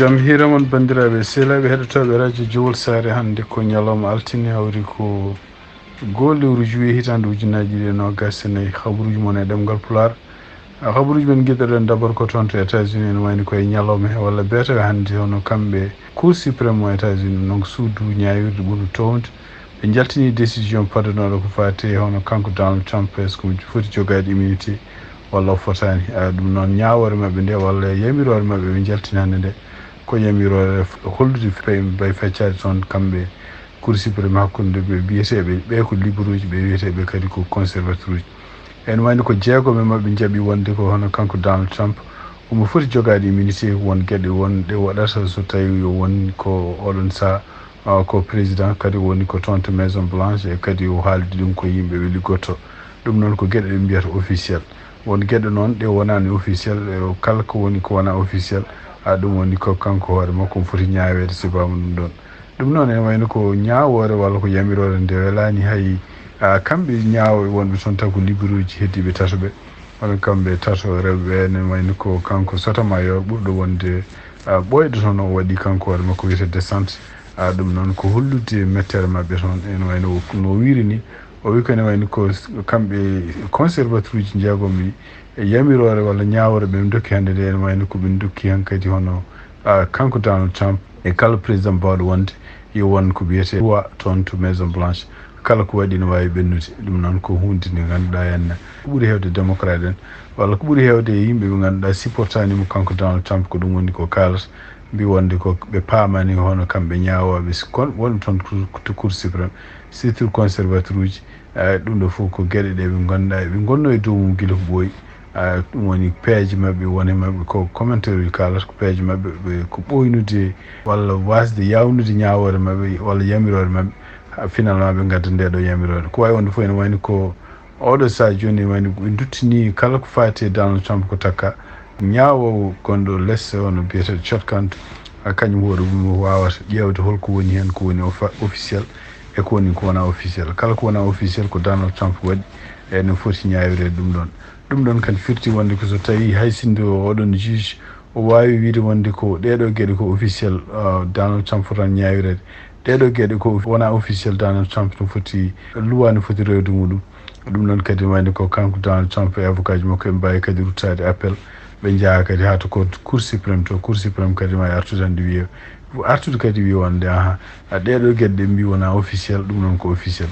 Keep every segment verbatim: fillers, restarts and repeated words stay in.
Jam hiira mon, banndiraaɓe sehilaaɓe heɗotooɓe radio Jowol Saare. Hannde ko ñalawma altine, hawri ko goo lewru juillet hitaande ujunnaji ɗiɗi e noogas e nayi. Habaruuji mon e ɗemngal Pulaar. Habaruuji men ngiɗɗoɗen d'abord ko toon to États-Unis, ene wayni koye ñalawma he walla beete hannde, hono kamɓe Cour suprême mo États-Unis, donc suudu ñaawirde ɓurdu toowde, ɓe njaltini décision padanooɗo ko faati e hono kanko Donald Trump, est-ce que omo foti jogaade immunité walla o fotaani. Ah, ɗum noon, ñaawoore maɓɓe nde walla yamiroore maɓɓe ɓe njaltini hannde nde, ko yamiroore f-, hollude fe-, mbay feccaade toon kamɓe Cour suprême hakkunde ɓe biyeteeɓe, ɓe ko libéraux uji, ɓe wiyeteeɓe kadi ko conservateur uji. Ene wayno ko jeegom e maɓɓe njaɓi wonde ko hono kanko Donald Trump, omo foti jogaade immunité, won geɗe won ɗe waɗata so tawi o woni ko oɗon saha, ah, ko président, kadi woni ko toon to Maison Blanche, e kadi o haaldi ɗum ko yimɓe ɓe liggotoo. Ɗum noon ko geɗe ɗe mbiyata officiel. Won geɗe noon ɗe wonaani officiel, e o kala ko woni ko wonaa officiel, ah, ɗum woni ko kanko hoore makko omo foti ñaaweede sibaama ɗum ɗoon. Ɗum noon ene wayno ko ñaawoore walla ko yamiroore nde welaani hay, ah, kamɓe ñaawooɓe wonɓe toon, taw ko libéraux uji heddiiɓe tato ɓe. Walla kamɓe tato rewɓe ɓe, ene wayno ko kanko Sotomayor ɓurɗo wonde, ah, ɓooyde toon, o waɗi kanko hoore makko wiyetee descente. Ah, ɗum noon ko hollude mettere maɓɓe toon, ene wayno no o wiiri ni, o wi ko ene wayno ko s-, kamɓe conservateur uji jeegom ɗi, e yamiroore walla ñaawoore ɓe ndokki hannde nde, ene wayno ko ɓe ndokki hankadi hono, ah, kanko Donald Trump e kala président baawɗo wonde yo won ko wiyetee droit toon to Maison Blanche. Kala ko waɗi no waawi ɓennude. Ɗum noon ko huunde nde ngannduɗaa henna ko ɓuri heewde démocrate en, walla ko ɓuri heewde e yimɓe ɓe ngannduɗaa supportaani mo kanko Donald Trump, ko ɗum woni ko kaalata, mbi wonde ko ɓe paamaani hono kamɓe ñaawooɓe, si kon wonɓe toon to, to Cour suprême, surtout conservateur uji. Eh, ɗum ɗo fof ko geɗe ɗe ɓe ngannduɗaa ɓe ngonno e dow mum gila ko ɓooyi. Ah, ɗum woni peeje maɓɓe, won e maɓɓe ko commentaire uji kaalata ko peeje maɓɓe, ɓe ko ɓooynude walla waasde yaawnude ñaawoore maɓɓe walla yamiroore maɓɓe, haa finalement ɓe ngadda nde ɗo yamiroore. Ko waawi wonde fof ene wayno ko oɗo sahaa jooni, ene wayno ɓe nduttini kala ko faati e Donald Trump ko takka ñaawoowo gonɗo les, hono biyeteeɗo Chutkan, haa kañum hoore mum o waawata ƴeewde hol ko woni heen, ko woni offa-, officiel, e ko woni ko wonaa officiel. Kala ko wonaa officiel ko Donald Trump waɗi, ene foti ñaawireede ɗum ɗoon. Ɗum ɗoon kadi firti wonde ko so tawii hay sinno oɗon juge o waawi wiyde wonde ko ɗee ɗoo geɗe ko officiel, ah, Donald Trump fotani ñaawireede. Ɗee ɗoo geɗe ko wonaa officiel, Donald Trump no foti, luwaa no foti rewde muɗum. Ɗum noon kadi wayde ko kanko Donald Trump e avocat ji makko ɓe mbaawi kadi ruttaade appel, ɓe njaha kadi haa to cour, Cour suprême to. Cour suprême kadi ma artude hannde wiye, artude kadi wiye wonde aha, a ɗee ɗoo geɗe ɗe mbi wonaa officiel, ɗum noon ko officiel.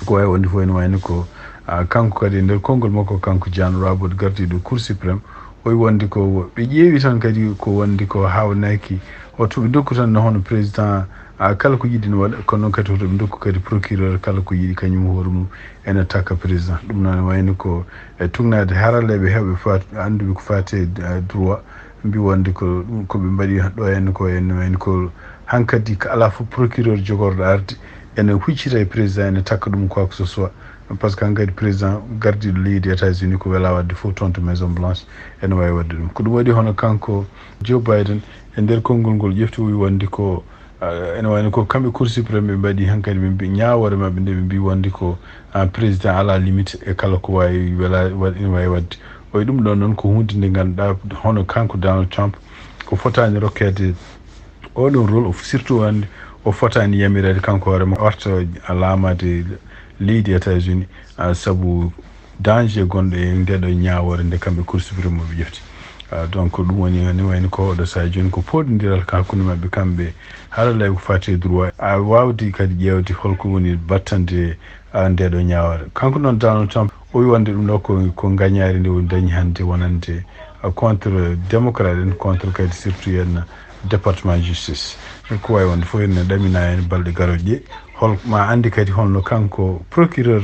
Ko wayi wonde fof ene wayno ko, ah, kanko kadi e nder konngol makko, kanko John Roberts, gardiiɗo Cour suprême, o wi wonde ko ɓe ƴeewi tan kadi ko wonde ko haawnaaki, hoto ɓe ndokku tan no hono président, ah, kala ko yiɗi no waɗa, kono noon kadi hoto ɓe ndokku kadi procureur kala ko yiɗi kañum hoore mum ene takka président. Ɗum noon wayno ko e tugnaade haralleeɓe heewɓe faat-, annduɓe ko faati e, ah, droit, mbi wonde ko ɗum ko ɓe mbaɗi ɗo henna ko ene wayno ko hankadi ko alaa fof procureur jogorɗo arde ene huccita e président, ene takka ɗum quoi que ce soit. Par ce que hankadi président gardiiɗo leydi États-Unis ko welaa waɗde fof toon to Maison Blanche, ene waawi waɗde ɗum. Ko ɗum waɗi hono kanko Joe Biden e nder konngol ngol ƴefti o wi wonde ko, ah, ene wayno ko kamɓe Cour suprême ɓe mbaɗi hankadi ɓe mbi ñaawoore maɓɓe nde ɓe mbi wonde ko, ah, président alaa limite e kala ko waawi welaa-, waɗ-, ene waawi waɗde. O wi ɗum ɗoon noon ko huunde nde ngannduɗaa hono kanko Donald Trump ko fotaani rokkeede oɗon rôle, o surtout wonde o fotaani yamireede kanko hoore makko o arta laamaade leydi États-Unis, ah, sabu danger gonɗo e nde ɗo ñaawoore nde kamɓe Cour suprême o ɓe ƴefti. Ah, donc ɗum woni ni wayno ko oɗo sahaa jooni ko pooɗondiral ka hakkunde maɓɓe kamɓe haralleeɓe ko faati e droit, a waawde kadi ƴeewde holko woni battande, ah, nde ɗo ñaawoore. Kanko noon Donald Trump o wi wonde ɗum ɗo ko, ko ngañaari nde o dañi hannde wonande, ah, contre démocrate en, contre kadi surtout en département justice. Ko wayi wonde fof ene ɗamina en balɗe garooje ɗe. Hol ma anndi kadi holno kanko procureur,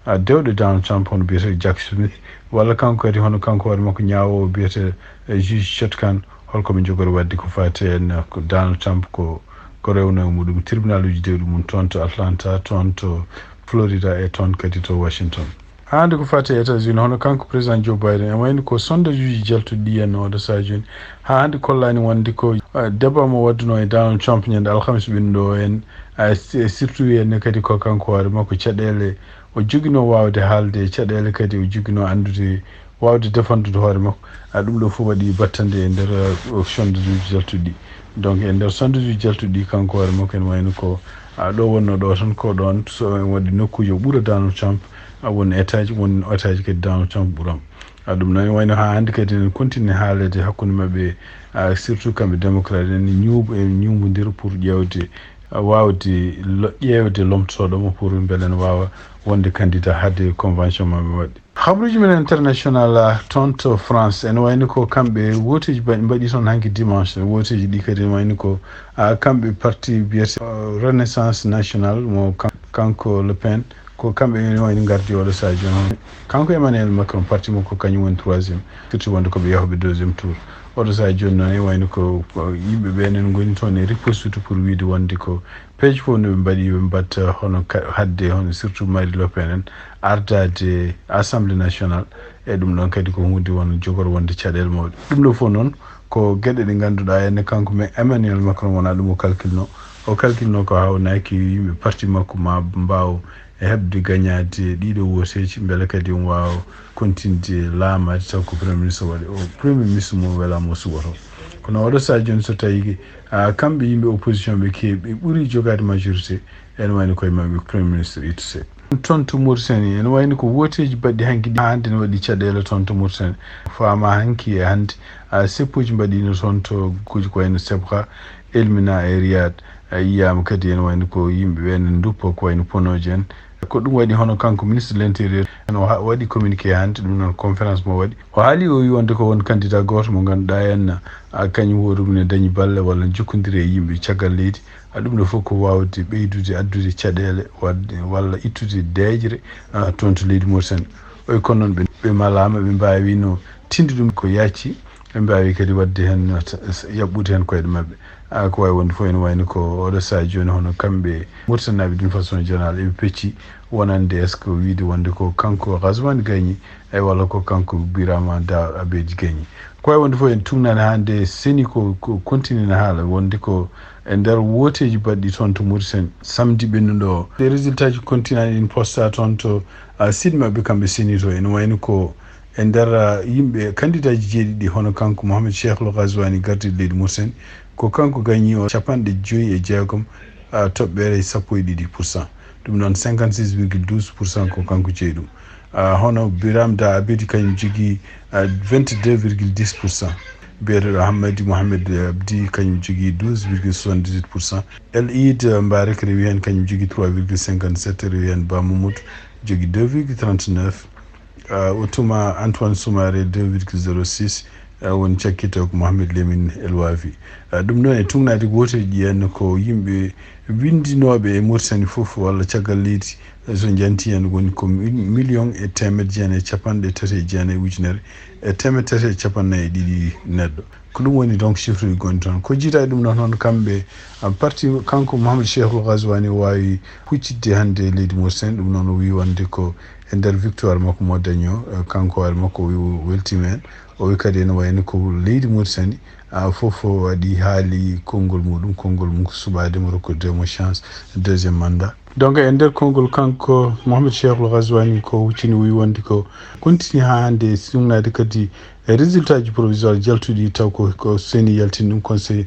ah, dewɗo Donald Trump hono biyeteeɗo Jack Smith, walla kanko kadi hono kanko hoore makko ñaawoowo biyeteeɗo, eh, juge Chutkan, holko ɓe njogori waɗde ko faati en, eh, ko Donald Trump ko, ko rewno e muɗum tribunal uji dewɗi mum toon to Atlanta, toon to Florida e toon kadi to Washington. Haa hannde ko faati e États-Unis, hono kanko président Joe Biden, e wayno ko sondage uji jaltuɗi ɗi en oɗo sahaa jooni, haa hannde kollaani wonde ko, eh, débat mo waɗduno e Donald Trump ñande alhamis ɓennuɗo o en, eh, s-, surtout en ne kadi ko kanko hoore makko caɗeele o joginoo waawde haalde, e caɗeele kadi o joginoo anndude waawde defandude hoore makko. A, ɗum ɗo fof waɗi battande e nder, eh, sondage uji jaltuɗi ɗi. Donc e nder sondeeji jaltuɗi ɗi, kanko hoore makko ene wayno ko, a, ɗo wonno ɗo tan ko ɗon so en waɗi nokkuuji o ɓura Donald Trump, a, won étage, won étage kadi Donald Trump ɓuram. A, ɗum noon wayno haa hannde kadi ene continue haaleede hakkunde maɓɓe, a, surtout kamɓe démocrate en, ñuuɓ-, e ñuumbondir pour ƴeewde, a, waawde lo-, ƴeewde lomtotooɗo mo pour mbele ene waawa wonde candidat hade convention maɓɓe waɗde. Habruuji men international, a, toon to France, ene wayno ko kamɓe wooteeji mba-, mbaɗi toon hanki dimanche, wooteeji ɗi kadi ene wayno ko, a, kamɓe parti biyete, a, Renaissance Nationale mo kan-, kanko Le Pen, ko kamɓe ene wayno ngardi oɗo sahaa jooni. Kanko Emmanuel Macron, parti makko kañum woni troisième, firti wonde ko ɓe yahooɓe deuxième tour. Oɗo sahaa jooni noon ene wayno ko, ko yimɓe ɓe enen ngoni toon e riposte pour wiide wonde ko peeje fof no ɓe mbaɗi, ɓe mbatta hono ka-, hadde hono surtout Marie Le Pen en ardaade Assemblée nationale. E ɗum ɗon kadi ko huunde won jogor wonde caɗeele mawɗe. Ɗum ɗo fof noon ko geɗe ɗe ngannduɗaa ene kanko men Emmanuel Macron wonaa ɗum o kalkilno. O kalkilno ko hawnaaki yimɓe parti makko ma mbaaw e heɓde gañaade ɗiɗo wooteeji mbele kadi on waawa continde laamaade taw ko premier ministre waɗi. O premier ministre mo welaama o suɓoto. Kono oɗo sahaa jooni so tawi, a, kamɓe yimɓe opposition ɓe keewi, ɓe ɓuri jogaade majorité, ene wayno koye maɓɓe premier ministre ittete. Toon to Mauritanie, ene wayno ko wooteeji baɗɗi hanki ɗi, haa hannde ne waɗi caɗeele toon to Mauritanie. Faama hanki e hannde, a, seppuuji mbaɗiino toon to nokkuuji ko wayno Sebha, Elmina e Riyad. A, yiyaama kadi ene wayno ko yimɓe ɓe ene nduppa ko wayno ponooje en. Ko ɗum waɗi hono kanko ministre de l'intérieur, no ha-, waɗi communiqué hannde, ɗum noon conférence mo waɗi. O haali, o wi wonde ko won candidat gooto mo ngannduɗaa en, a, kañum hoore mum ne dañi balle walla jokkondiri e yimɓe caggal leydi. A, ɗum ɗo fof ko waawde ɓeydude addude caɗeele waɗde walla ittude deeƴre, a, toon to leydi Mauritanie. O wi kono noon ɓe, ɓe malaama, ɓe mbaawino tinde ɗum ko yaaci, ɓe mbaawi kadi waɗde heen, yaɓɓude heen koyɗe maɓɓe. A, ko wayi wonde fof ene wayno ko oɗo sahaa jooni hono kamɓe Mauritanienaaɓe d'une façon générale eɓe pecci wonande est-ce que wiide wonde ko kanko Ghazouani gagné, e walla ko kanko Birama Da Abedi gagné. Ko wayi wonde fof en tuugnaani haa nde seni ko, ko continue ne haala wonde ko e nder wooteeji baɗɗi toon to Mauritanie samedi ɓennuɗo o. Ɗe résultat ji continue en posta toon to, a, site maɓɓe kamɓe seni to. Ene wayno ko e nder, a, yimɓe candidat ji jeeɗiɗi hono kanko Mohamed Cheikh Lo Ghazouani gardiiɗo leydi Mauritanie, ko kanko gagné o capanɗe joyi e jeegom, a, toɓɓere sappo e ɗiɗi pour cent. Ɗum noon cinquante-six virgule douze pour cent ko kanko jeyi ɗum. A, hono Biram Da Abedi kañum jogii, a, vingt-deux virgule dix pour cent. Biyeteeɗo Hamadi Mohamed Abdi kañum jogii douze virgule soixante-dix-huit pour cent. El Eid Mbarek rewi heen kañum jogii trois virgule cinquante-sept, rewi heen Ba Mamadou jogii deux virgule trente-neuf. A, o tuma Antoine Soumaré deux virgule zéro six, a, woni cakkito ko Mohamed Lamine El Wafi. A, ɗum noon e tuugnaade gooto e ɗi en ko yimɓe winndinooɓe e Mauritanie fof walla caggal leydi, so njanti en woni ko mi-, million e teemedde jeenayi e capanɗe tati e jeenayi ujunere e teemedde tati e capanɗe nayi e ɗiɗi neɗɗo. Ko ɗum woni donc chiffre uji gonɗi toon. Ko jiidaa e ɗum noon hono kamɓe, a, parti kanko Mohamed Cheikh Lo Ghazouani waawi huccitde hannde leydi Mauritanie. Ɗum noon o wi wonde ko e nder victoire makko mo dañi o, e, kanko hoore makko o wi o weltiima heen. O wi kadi ene wayno ko leydi Mauritanie, a, fof waɗi haali konngol muɗum, konngol mum ko suɓaade mo, rokkude mo chance deuxième mandat. Donc e nder konngol kanko Mohamed Cheikh Lo Ghazouani ko huccini o wi wonde ko continue haa hannde suugnaade kadi e résultat ji provisoire jaltuɗi taw ko, ko seni yaltini ɗum, conseil,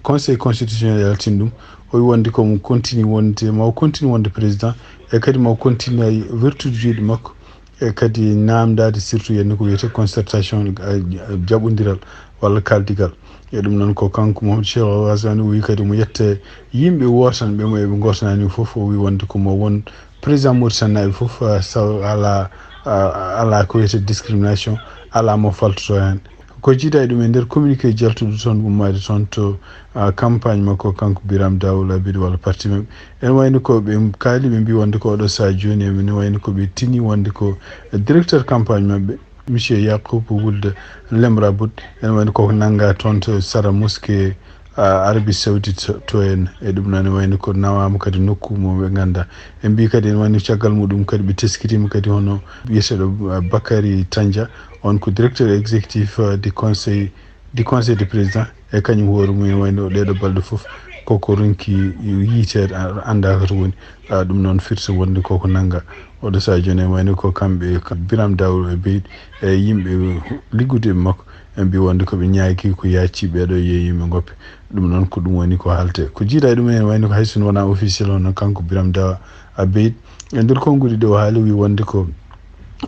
conseil constitutionnel yaltini ɗum. O wi wonde ko mo continue wonde, ma o continue wonde président, e kadi ma o continue ay wertude juuɗe makko, e kadi naamndaade surtout yenne ko wiyetee concertation, a, jaɓondiral walla kaaldigal. E ɗum noon ko kanko Mohamed Cheikh Al Ghazouani o wi kadi mo yette yimɓe wootanɓe mo eɓe ngootanaani fof, o wi wonde ko mo won président Mauritanie naaɓe fof, a, saw-, alaa, a, alaa ko wiyetee discrimination, alaa mo faltoto heen. Ko jiidaa e ɗum e nder communiqué jaltuɗo toon ummaade toon to, a, campagne makko kanko Biram Daoul Abedi walla parti maɓɓe. Ene wayno ko ɓe kaali ɓe mbi wonde ko oɗo sahaa jooni ene wayno ko ɓe tini wonde ko directeur campagne maɓɓe, monsieur Yacoub Wuld Lemrabout, ene wayno koko nannga toon to sara mosquée, a, Arabie Saoudite to, to en. E ɗum noon ene wayno ko nawaama kadi nokku mo ɓe ngannda. En mbi kadi ene wayno caggal muɗum kadi ɓe teskitiima kadi hono biyeteeɗo, a, Bakary Tandja, on ko directeur exécutif, a, du conseil, du conseil du président. E kañum hoore mum, ene wayno ɗeeɗo balɗe fof koko ronki yiiteede, a- anndaaka to woni. A, ɗum noon firti wonde koko nannga. Oɗo sahaa jooni, ene wayno ko kamɓe, ka Biram Daw e Beydi, e yimɓe liggude e makko, en mbi wonde ko ɓe ñaagi ko yaaccii ɓeeɗo, yeeyi yimɓe ngoppe. Ɗum noon ko ɗum woni ko haalte. Ko jiida e ɗum, ene wayno ko hay sinno wonaa officiel, hono kanko Biram Daw a Beydi, e nder konguɗi ɗo haali, wi wonde ko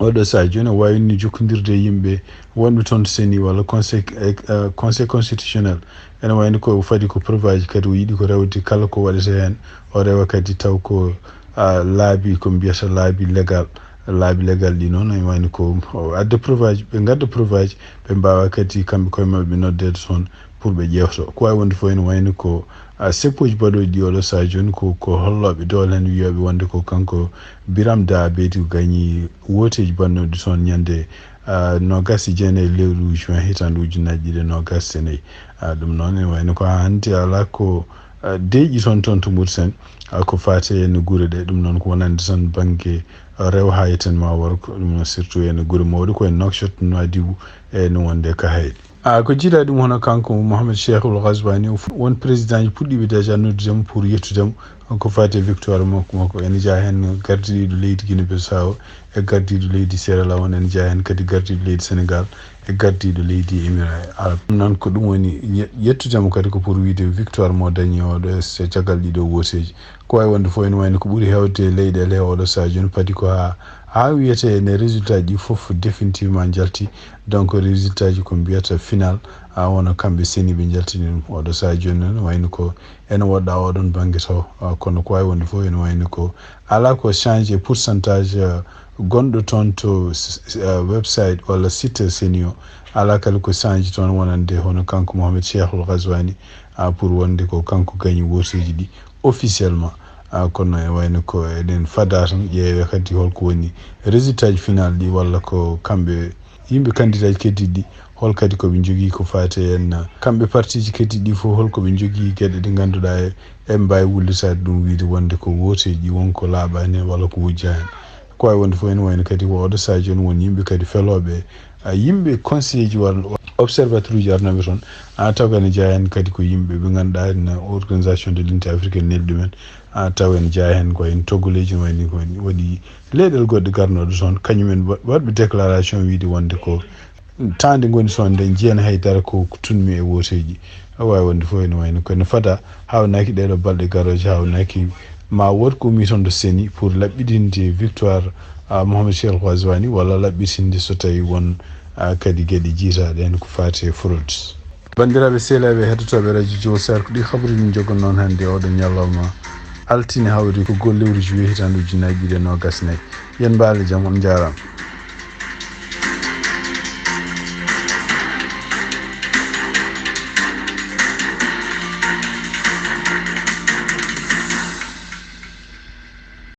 oɗo sahaa jooni o waawino jokkondirde e yimɓe wonɓe toon to C E N I walla conseil, eh, eh, conseil constitutionnel. Ene wayno ko fadi ko preuve aji kadi o yiɗi ko rewde kala ko waɗete heen, o rewa kadi taw ko, ah, laabi ko mbiyata laabi légal. Laabi légal ɗi noon ene wayno ko o adda preuve aji, ɓe ngadda preuve aji, ɓe mbaawa kadi kamɓe koye maɓɓe ɓe noddeede toon pour ɓe ƴeewto. Ko waawi wonde fof ene wayno ko, ah, seppoji baɗooji ɗi oɗo sahaa jooni ko, ko hollooɓe doole heen, wiyooɓe wonde ko kanko Biram Daw a Beydi ko gañi wooteeji baɗnooɗi toon ñande, ah, noogaas e jeenayi lewru juin hitaande ujunnaji ɗiɗi e noogaas e nayi. Ah, ɗum noon ene wayno ko haa hannde alaa ko, ah, deeƴi toon, toon to Mauritanie, ah, ko faati e no gure ɗe. Ɗum noon ko wonande tan bannge rewo haa e tan ma worgo, ɗum noon surtout e no gure mawɗe ko e Nouakchott, Nouadhibou, e no wonde Kahayɗi. A, ko jiida ɗum hono kanko Mohamed Cheikhul Ghazouani, o fu- won président ji puɗɗiiɓe déjà noddude mo pour yettude mo ko faati e victoire makko, makko. Ene jeyaa heen gardiiɗo leydi Guinée Bissau, e gardiiɗo leydi Sierra Leone, ene jeyaa heen kadi gardiiɗo leydi Sénégal, e gardiiɗo leydi Émirats Arabes. Ɗum noon ko ɗum woni ye- yettude mo kadi ko pour wiyde victoire mo dañi oɗo e caggal ɗiɗo wooteeji. Ko waawi wonde fof ene wayno ko ɓuri heewde leyɗeele he oɗo sahaa jooni padi ko haa, haa wiyetee ne résultat ji fof définitivement njalti. Donc résultat ji ko mbiyata final, a, wona kamɓe C E N I ɓe njaltini ɗum. Oɗo sahaa jooni noon wayno ko ene woɗɗa oɗon bannge taw, a, kono ko waawi wonde fof ene wayno ko alaa ko changé pourcentage, a, gonɗo toon to s- s- a, website walla site C E N I o. Alaa kala ko changé toon wonande hono kanko Mohamed Cheikhul Ghazouani, a, pour wonde ko kanko gañi wooteeji ɗi officiellement. A, kono e wayno ko eɗen fada tan ƴeewe kadi holko woni résultat ji final ɗi walla ko kamɓe yimɓe candidat ji keddiɗi ɗi, hol kadi ko ɓe njogii ko faati heen, kamɓe parti ji keddiɗi ɗi fof holko ɓe njogii geɗe ɗe ngannduɗaa e, e mbaawi wullitaade ɗum wiyde wonde ko wooteeji ɗi won ko laaɓaani heen walla ko wujjaa heen. Ko waawi wonde fof ene wayno kadi ko oɗo sahaa jooni won yimɓe kadi felooɓe, a, yimɓe conseiller ji walla observateur uji arnooɓe toon, a, taw ko ene jeyaa heen kadi ko yimɓe ɓe ngannduɗaa ene organisation de l'unité africaine neldi men, a, taw ene jeyaa heen ko en toggoleeji no wayni ko waɗi leyɗeele goɗɗe garnooɗe toon, kañum en wa- waɗɓe déclaration wiyde wonde ko taande ngoni toon nde njiyan haydara ko ko tunmi e wooteeji. A waawi wonde fof ene wayno ko ene fada hawnaaki ɗeeɗo balɗe garooje, hawnaaki ma wood ko ummi toon to C E N I pour laɓɓitinde victoire, a, Mohamed Cheikhul Ghazouani walla laɓɓitinde so tawi won, a, kadi geɗe jiitaaɗe heen ko faati e fraude. Banndiraaɓe sehlaaɓe heɗotooɓe radio Jowol Sare, ko ɗi habaruuji min njoganii on hannde oɗo ñalawma altine hawri ko gollewru juillet hitaande ujunnaji ɗiɗi e noogaas e nayi. Yen mbaale jam, on njaaraama.